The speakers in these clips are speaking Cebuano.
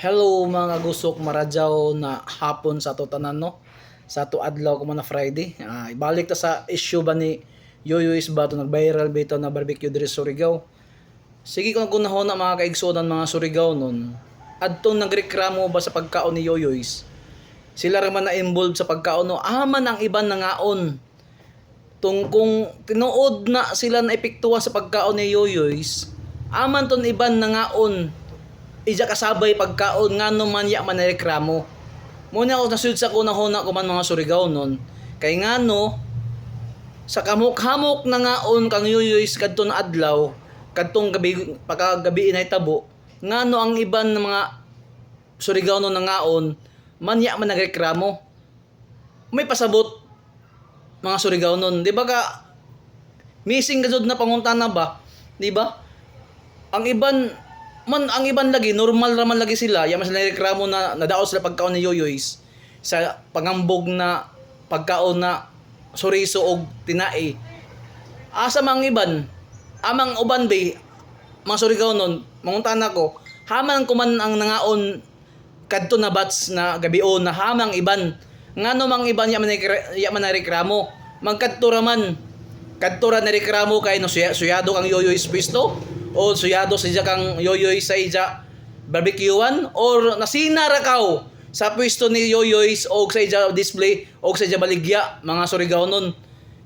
Hello, mga gusok, maradyaw na hapon sa ato tanan, no. Sa ato adlaw ko na Friday. Ibalik ta sa issue ba ni Yoyois ba to, nag-viral ba ito na barbecue diri sa Surigao. Sige, kung gunahon na mga kaigsunan, mga Surigao nun. Adtong nagreklamo ba sa pagkaon ni Yoyois. Sila ra man na involved sa pagkaon, no. Aman ang iban nangaon. Tung kung tinuod na sila na epektuwa sa pagkaon ni Yoyois, aman ton iban nangaon ija kasabay pagkaon, ngano man ya man reklamo. Muna ako nasud sa kunahuna ko man, mga Surigao nun. Kay ngano sa kamok-hamok na ngaon kang Yoyois kadto na adlaw, kadtong gabi, pagkagabi na tabo, ngano ang iban ng mga Surigao nun nangaon man ya man nagreklamo? May pasabot, mga Surigao nun. Di ba ka missing ka jud na pangutana ba? Di ba? Ang iban man, ang iban lagi normal ra man lagi sila, ya man sila reklamo na nadaot sila pagkaon ni Yoyois sa pangambog na pagkaon na soriso og tinai. Asa mang iban? Amang uban be, mga Surigao nun, mangutana ko, haman kuman ang nangaon kadto na batch na gabion na hamang iban. Ngano mang iban ya man reklamo? Magkadto ra man. Kadto ra nareklamo kay no suyado kang Yoyoy pwesto o suyado sa ija kang Yoyoy sa ija barbecuean or nasina ra kaw sa pwesto ni Yoyoy o sa ija display o sa ija baligya, mga Surigao nun.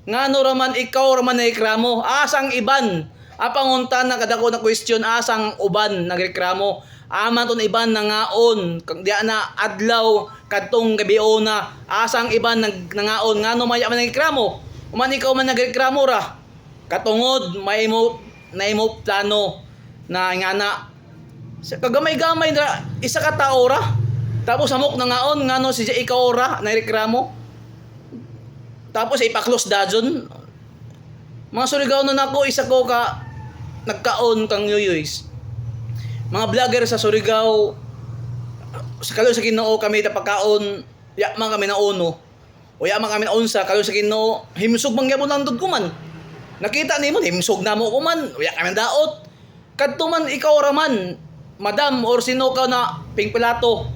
Ngano ra man ikaw ra man nareklamo? Asang iban? Apangunta na kadako na question, asang uban nagreklamo? Aman ton iban nangaon kang diya na adlaw kadtong gabiona, asang iban nangaon? Ngano maya man nagreklamo? Uman ikaw man nagreklamo ra katungod may mo na imo plano na ngana sa kagamay-gamay ra isa ka tao ra, tapos hamok nangaon, ngano si ikaw ra nagreklamo? Tapos ipa-close dajon. Mga Surigao nun, ako isa ko ka nagkaon kang Yoyois. Mga vlogger sa Surigao, sa kalo sa Ginoo kami tapakaon, ya man kami na uno. O ya man kami na unsa, kalo sa Ginoo, himsog man gyapon nandod ko man. Nakita nimo himsog na mo ko man, uya kami daot. Kadto man ikaw ra man, madam or sino ka na ping pilato.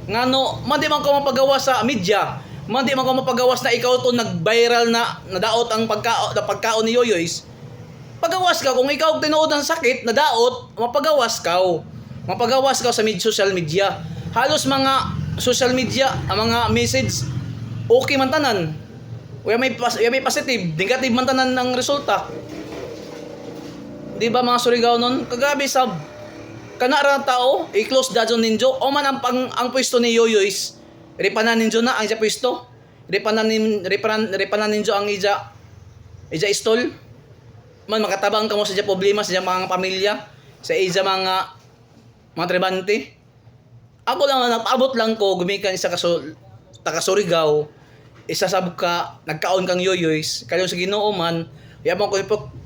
Ngano man di man ka mapagawa sa media, man di man ka mapagawas na ikaw to nag-viral na nadaot ang pagkaon na pagkaon ni Yoyois. Pagawas ka kung ikaw tinuod ang sakit nadaot, mapagawas ka. Mapagawas ka sa social media. Halos mga social media, ang mga message okay man tanan. Uya may positive, negative man tanan ang resulta. Di ba, mga Surigao nun? Kagabi sab kana ra tao, i-close dajon ninyo o man ang pang, ang pwesto ni Yoyois. Ripanan ninyo na ang ija pwesto. Ripanan ninyo ang ija ija stall. Man makatabang kamo sa ija problema sa ija mga pamilya, sa ija mga tribante. Ako lang, nagpaabot lang ko gumikan isa ka taga Surigao, isa sab ka nagkaon kang Yoyois. Kayo sa Ginoo man, yaman ko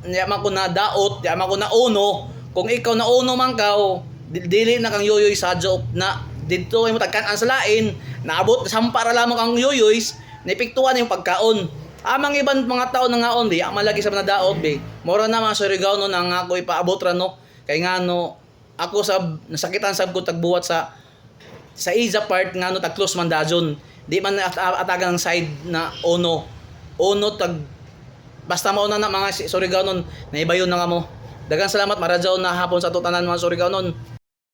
yaman ko na daot, yaman ko na uno. Kung ikaw na uno man kaw, dili na kang Yoyoy sa joke na didto mo tagkan-an sa lain, naabot sampa ra lamang kang Yoyois, naepektuhan yung pagkaon. Amang ibang mga tao na ngaon di ama lagi sa mga daot be. Mora na, mga Surigao no, nang ako ipaabot ra, no. Kay ngano ako sab nasakitan sab ko tagbuhat sa isa part, ngano tag close man dajon. Di man atagan ang side na ono. Ono tag basta mao na na, mga Surigao nun, naibayon na kamo. Daghang salamat, maradyaw na hapon sa ato tanan, mga Surigao nun.